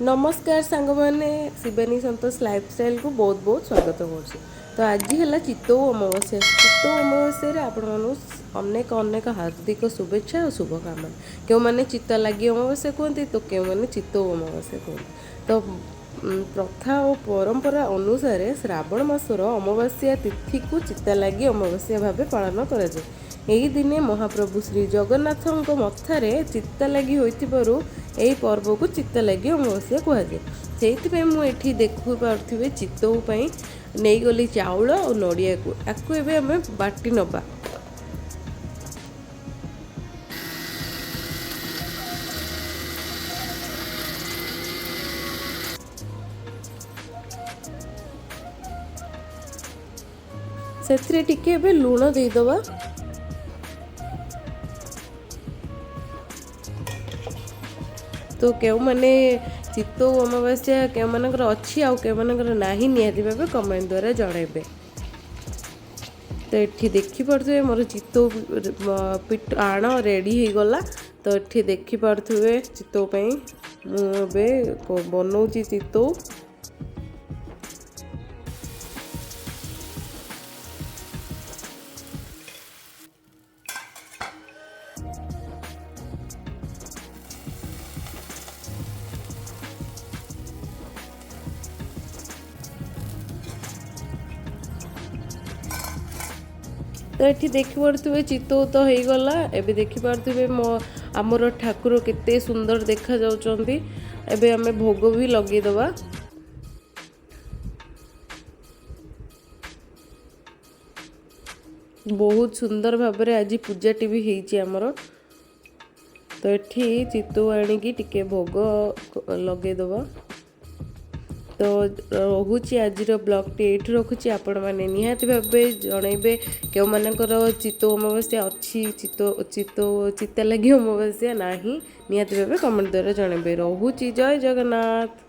ନମସ୍କାର ସାଙ୍ଗମାନେ, ଶିବାନୀ ସନ୍ତୋଷ ଲାଇଫଷ୍ଟାଇଲକୁ ବହୁତ ବହୁତ ସ୍ୱାଗତ କରୁଛି। ତ ଆଜି ହେଲା ଚିତଉ ଅମାବାସ୍ୟା। ଚିତଉ ଅମାବାସ୍ୟାରେ ଆପଣମାନଙ୍କୁ ଅନେକ ଅନେକ ହାର୍ଦ୍ଦିକ ଶୁଭେଚ୍ଛା ଆଉ ଶୁଭକାମନା। କେଉଁମାନେ ଚିତା ଲାଗି ଅମାବାସ୍ୟା କୁହନ୍ତି ତ କେଉଁମାନେ ଚିତଉ ଅମାବାସ୍ୟା କୁହନ୍ତି। ତ ପ୍ରଥା ଓ ପରମ୍ପରା ଅନୁସାରେ ଶ୍ରାବଣ ମାସର ଅମାବାସ୍ୟା ତିଥିକୁ ଚିତା ଲାଗି ଅମାବାସ୍ୟା ଭାବେ ପାଳନ କରାଯାଏ। ଏହି ଦିନେ ମହାପ୍ରଭୁ ଶ୍ରୀ ଜଗନ୍ନାଥଙ୍କ ମଥାରେ ଚିତା ଲାଗି ହୋଇଥିବାରୁ ଏହି ପର୍ବକୁ ଚିତା ଲାଗି ଅମାବାସ୍ୟା କୁହାଯାଏ। ସେଇଥିପାଇଁ ମୁଁ ଏଠି ଦେଖିପାରୁଥିବେ, ଚିତଉ ପାଇଁ ନେଇଗଲି ଚାଉଳ ଆଉ ନଡ଼ିଆକୁ। ଆକୁ ଏବେ ଆମେ ବାଟି ନେବା। ସେଥିରେ ଟିକେ ଏବେ ଲୁଣ ଦେଇଦେବା। ତ କେଉଁମାନେ ଚିତଉ ଅମାବାସ୍ୟା କେଉଁମାନଙ୍କର ଅଛି ଆଉ କେଉଁମାନଙ୍କର ନାହିଁ, ନିହାତି ଭାବେ କମେଣ୍ଟ ଦ୍ୱାରା ଜଣାଇବେ। ତ ଏଠି ଦେଖିପାରୁଥିବେ, ମୋର ଚିତଉ ପିଠ ଆଣ ରେଡ଼ି ହେଇଗଲା। ତ ଏଠି ଦେଖିପାରୁଥିବେ, ଚିତଉ ପାଇଁ ମୁଁ ଏବେ ବନଉଛି ଚିତଉ। ତ ଏଠି ଦେଖିପାରୁଥିବେ, ଚିତଉ ତ ହେଇଗଲା। ଏବେ ଦେଖିପାରୁଥିବେ, ମୋ ଆମର ଠାକୁର କେତେ ସୁନ୍ଦର ଦେଖାଯାଉଛନ୍ତି। ଏବେ ଆମେ ଭୋଗ ବି ଲଗେଇଦେବା। ବହୁତ ସୁନ୍ଦର ଭାବରେ ଆଜି ପୂଜାଟି ବି ହେଇଛି ଆମର। ତ ଏଠି ଚିତଉ ଆଣିକି ଟିକେ ଭୋଗ ଲଗେଇଦେବା। ତ ରହୁଛି, ଆଜିର ବ୍ଲଗ୍ଟି ଏଇଠି ରଖୁଛି। ଆପଣମାନେ ନିହାତି ଭାବେ ଜଣାଇବେ କେଉଁମାନଙ୍କର ଚିତଉ ଅମାବାସ୍ୟା ଅଛି, ଚିତ ଚିତଉ ଚିତା ଲାଗି ଅମାବାସ୍ୟା ନାହିଁ। ନିହାତି ଭାବେ କମେଣ୍ଟ ଦ୍ୱାରା ଜଣାଇବେ। ରହୁଛି, ଜୟ ଜଗନ୍ନାଥ।